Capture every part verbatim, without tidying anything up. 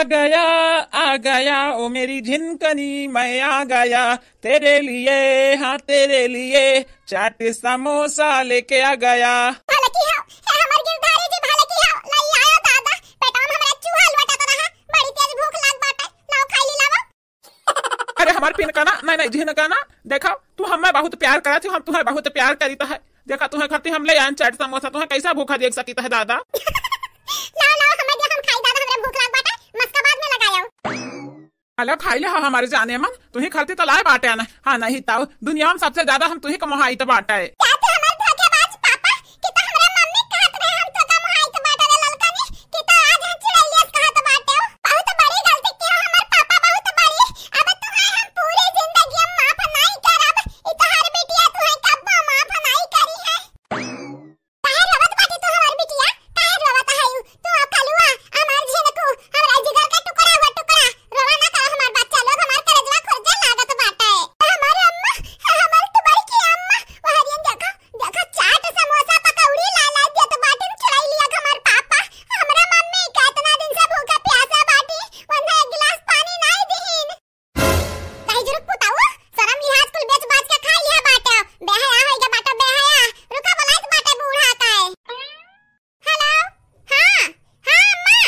आ गया, आ गया, ओ मेरी झिनकनी, मैं आ गया, तेरे लिए, हाँ, तेरे लिए, चाट समोसा लेके आ गया। भलकी हो, हे हमर गिरधारी जी, भलकी हो, लाई आयो दादा, पेटवा में हमरा चूहा लुटत रहा, बड़ी तेज भूख लाग बाटे, लाओ खाई ली लाओ। अरे हमार पिनका ना, नहीं, नहीं, झिनका ना, देखा, तू हमें बहुत प्यार करत हो, हम तुम्हें बहुत प्यार करीत है। देखा, तुम्हें खातिर हम ले आन चाट समोसा, तुम्हें कैसा भूखा देख सकीत है दादा? लाओ, लाओ, हमें दे, हम खाई दादा, हमरे भूख लाग बाटे, मस्का बाद में लगायो। अला खाई ले, हाँ, हमारे जाने मन, तुही खातिर तो लाए बाटे ना। हाँ, नहीं ताऊ, दुनिया में सबसे ज्यादा हम तुही का मोहाइत बाटे। क्या तू हमार धोखेबाज पापा, कि तो हमरा मम्मी कहत रहे हम तो का मोहाइत बाटे रे ललकनी, कि तो आज हम चुड़ैलियस कहत बाटे हो। बहुत बड़ी गलती किया हमार पापा, बहुत बड़ी। अब तुहार हम पूरी जिंदगी हम माफ नहीं करब। ई तोहार बिटिया तुहे कब्बो माफ नहीं करी है। काहे रोवत बाटी तू हमार बिटिया? काहे रोवत हयू? तू अब कलुआ, हमार झिनकू, हमरा जिगर का टुकड़ा हुआ टुकड़ा। रोवा ना करो हमार बच्चा लोग, हमार करेजवा खुरजे लागत बाटे। हमार अम्मा, हमार तू बड़की अम्मा, वहरियन देखो, देखो चाट समोसा पकौड़ी ला ला देत बाटिन चुड़ैलिया के हमार पापा। हमरा मम्मी का इतना दिन से भूखा प्यासा बाटी, वन्हे एक गिलास पानी नाई दिहिन। दही जुरुक पुताऊ, शरम लिहाज कुल बेच बाच के खाई लिहा बाटे। बेहया होई गे बाटे, बेहया। रुका, बुलाइत बाटे बूढ़ा का। हेलो, हाँ, हाँ अम्मा,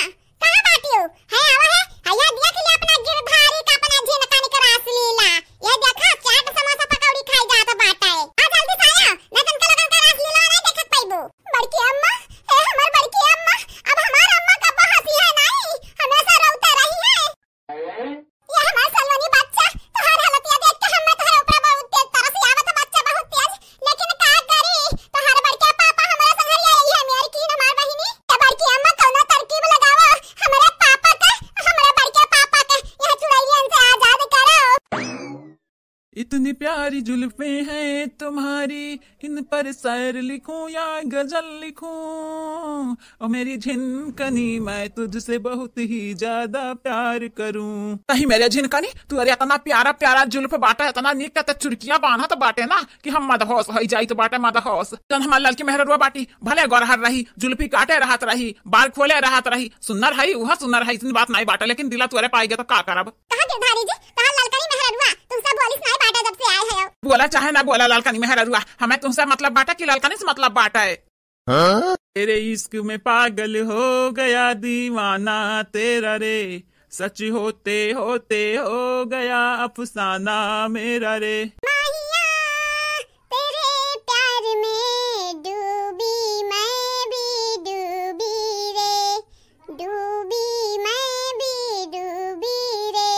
कहाँ बाटियो? है आवा है, है यह देख लिया अपना गिरधारी का, अपना झिनकानी का रासलीला। यह देखा, चाट समोसा पकौड़ी खाई जात बाटे। आ जल्दी से आया, नहीं तो इनका लोगन का रासलीला नहीं देख पाइबो। बड़की अम्मा, ए हमर बड़की अम्मा, अब हमार अम्मा कब्बो हंसी है नहीं, हमेशा रोते रही है। ये हमार सलोनी बच्चा, तोहार हालतिया देख के हम्मे तोहरे ऊपर बहुत तेज तरस आवत बच्चा, बहुत तेज। लेकिन का करी, तोहार बड़का पापा हमरा संघरिया यही है मेरी कीन हमार बहिनी। ए बड़की अम्मा कौनो तरकीब लगावा, हमरे पापा के, हमरे बड़का पापा के यहाँ चुड़ैलियन से आजाद करो। इतनी प्यारी जुल्फें हैं तुम्हारी, इन पर शेर लिखूं या गजल लिखूं, ओ मेरी झिनकनी, मैं तुझसे बहुत ही ज्यादा प्यार करूं। नहीं मेरे झिनकनी, तू अरे इतना प्यारा प्यारा जुल्फ बाटा, इतना नीक त चुरकिया बान्हत बाटे ना कि हम मदहोश होई जाइत बाटे, मदहोश। जन हमार ललकी मेहररुआ बाटी, भले गोरहर रही, जुल्फी काटे रहत रही, बाल खोले रहत रही, सुन्नर हई, उहा सुन्नर हई, इतनी बात नहीं बाटे, लेकिन दिला तू अरे पाई गे तो का करब? कहा गिरधारी जी, तहार ललकनी मेहररुआ तुमसे बोलिस नाई बाटा जब से आए है। बोला चाहे ना बोला ललकनी मेहररुआ, हमें तुमसे मतलब बाटा कि ललकनी से मतलब बाटा है? हाँ? तेरे इश्क में पागल हो गया दीवाना तेरा रे, सच होते होते हो गया अफसाना मेरा रे। माहिया, तेरे प्यार में डूबी मैं भी डूबी रे, डूबी मैं भी डूबी रे।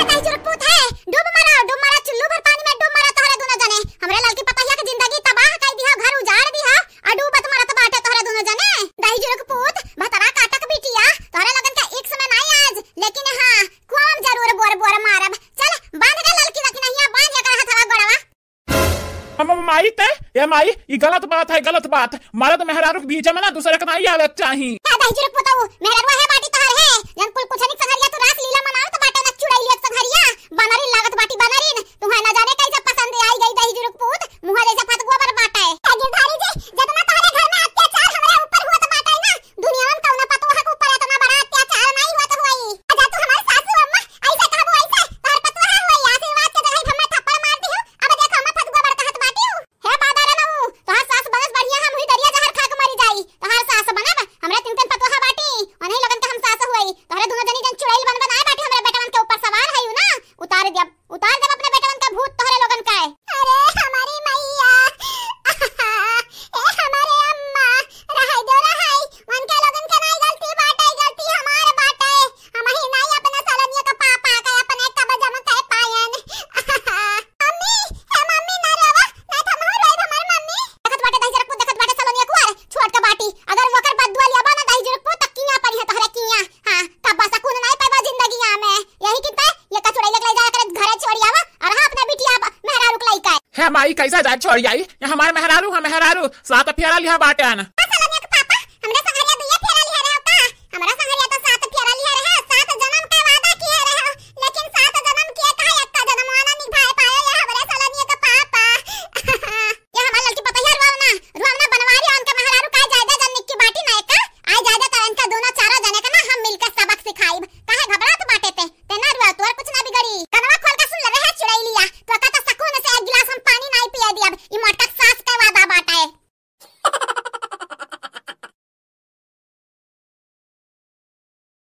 दही जुरुक पूत है, डूब मरा, डूब मरा, चुल्लू भर पानी में डूब मरा तोहरे दुनो जने। हमरे ललकी पतहिया के जिंदगी तबाह कर दिहा, घर उजाड़ दिहा, आ डूबत मरत बाटे तोहरे दुनो जने। दही जुरुक पूत, भतरा काटक बिटिया, तोहरे लोगन का इश्क में नाई आज, लेकिन हाँ, कुआं में जरूर बोर बोर मारब। चल, बांध दे ललकी रखी नहीं, बांध एकरा हथवा गोड़वा। हम, हम माई ते, ए माई, ई गलत बात है, गलत बात। मर्द मेहरारू के बीच में ना दूसरे के नाई आवे के चाही। का दही जुरुक पुतऊ, मेहररुआ है बाटी तोहर है, जन कुल कुछनिक संघरिया तू रास लीला मनावत बाटे ना चुड़ैलिया के संघरिया, बनरिन लागत बाटी बनरिन, तुहे ना जाने कैसे पसंद आई गई दही जुरुक पूत, मुँह जैसे फत गोबर बाटे। का गिरधारी जी, जतना तोहरे घर में अत्याचार हमरे ऊपर होत बाटे ना, दुनिया में कौनो पतोह के ऊपर इतना बड़ा अत्याचार नहीं होत होई। अच्छा, तू हमार सासू अम्मा, ऐसे कहबू, ऐसे? तोहर पतोह होई, आशीर्वाद के जगह हमें थप्पड़ मार दिहू। अब देखो, हमें फतुआ बड़ कहत बाटियो। हे बादारा नऊ, तोहार सास बनस बढ़िया, हम हुई दरिया जहर खा के मरी जाई। तोहार सास बनब, हमरा तीन तीन पतोह बाटी, उन्हीं लोगन के हम सास हुई। तोहरे दुनो जनी जन चुड़ैल बन बनाए बाटी, हमरे बेटवन के ऊपर सवार है ना, उतार दिया। उतार देब अपने बेटवन का भूत तोहरे लोगन का। अरे हमारी मैया, ए हमारे अम्मा, रहाई दो रहाई, उनके लोगन के नाई गलती बाटे, गलती हमार बाटे। हम ही नाई अपने सलनिया का पापा का अपने कब्जा में कर पायन। मम्मी, ए मम्मी ना रोवा, ना तो हम रोइब हमार मम्मी। देखत बाटे दही जरकू, देखत बाटे सलनिया कुआर, छोट का बाटी। अगर वकर बदुआ लिया बा ना दही जरकू, त किया पड़ी है तोहरे किया। हाँ, कब्बा सकून नाई पाइबा जिंदगिया में। यही किता ये कचुड़ैल के ले जाया करे घरे छोड़ी आवा, और हाँ अपने बिटिया ब-, मेहरारू के लइका। हे माई, कैसा जाए छोड़ी आई? ये हमार मेहरारू है, मेहरारू। सात फेरा लिहा बाटे आना। बस अलग एक पापा, हमरे संग